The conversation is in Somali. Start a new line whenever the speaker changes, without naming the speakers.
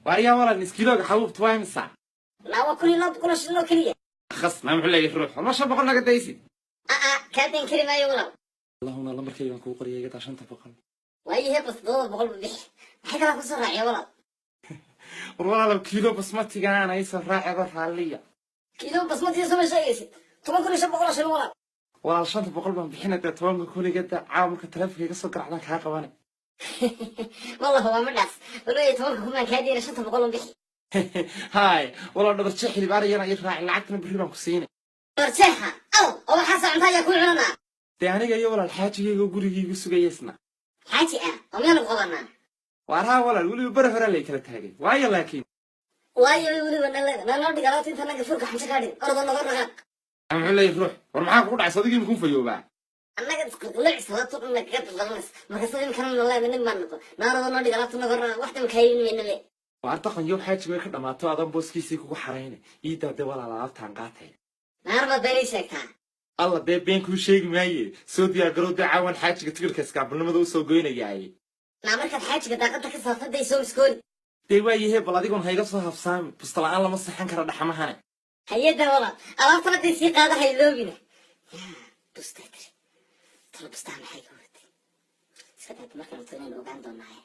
Waaryaa walaal, niskiilooga xabuubta waa imisa?
Naa waa 1200 oo shilin oo keliya.
Khas naa, muxuu leeyahay ruux ma 500 naga daysid?
Aa, kaa dayn kari maayo, walaal.
Allahuna, lambarkaygaan kugu qoriyay, igadaa 500.
Waayahe, bas 700 bu bixi. Maxay kalaa kusoo raaciya, walaal?
War walaalow, kiilo basmatigaana isoo raaceba raalliya.
Kiilo basmatiga soo ma sheegaysid? 10,500 oo shilin, walaal.
Walaal, 500 baan bixina dee, 10,000 igada. Caawa marka taleefonka iga soo garacdaan kaa qabane.
Wallah waa madhaas walooya, 10,000 baan kaa deyna, 500 un bixi.
Haay walaal, dhabarjeex hilib ariyana ii raaci, lacagtana berri baan ku siinay.
Barjeexa aw oo waxaa soconta ayaa kuu cunanaa?
Dee aniga iyo walaal xaajigayga gurigii igu sugaya isna.
Xaaji ah oo miyaanu qabanaa?
Waar haa walaal, weliba bere horaa lay kala taagay waayo laakiin.
Waayo weliba naleeda nanoo dhig alaabta inta naga furka xanjo kaa dhig, ordo noga dhaqaaq.
Muxuu leeyahay ruux? War maxaa kugu dhacay? Sadigii makuu fayoobaa?
Annaga isqilqilic salaatu dhan nagaga daldalanaysa, markaasa imkana naleeda nin baan noqon naarado noo dhig alaabta naga dhaqaaq, wax dhan kaayibin maynabe.
Waar dhaqan yow, xaajiga way ka dhamaato, adan booskiisii kugu xarayne iidaa dee walaal, alaabtaan qaatay.
Naar baad beenay sheegtaa.
Alla dee been kuu sheegi maaye, soo diyaar garow dee, caawan xaajiga tigirka iskaabulnimada usoo goynayaaye.
Naa markaad xaajiga daaqada ka saarta day soo miskooli.
Dee waayahe, bal adigoon hayga soo habsaami, busta la'aan lama seexan kara dhaxamahane.
Hayada walaal, alaabtana day sii qaada, hayloobina. Yaa bustay tiri talo, bustaa maxay ka wadatay? Iska daata, markaan wato inaynu ogaan doonaaye.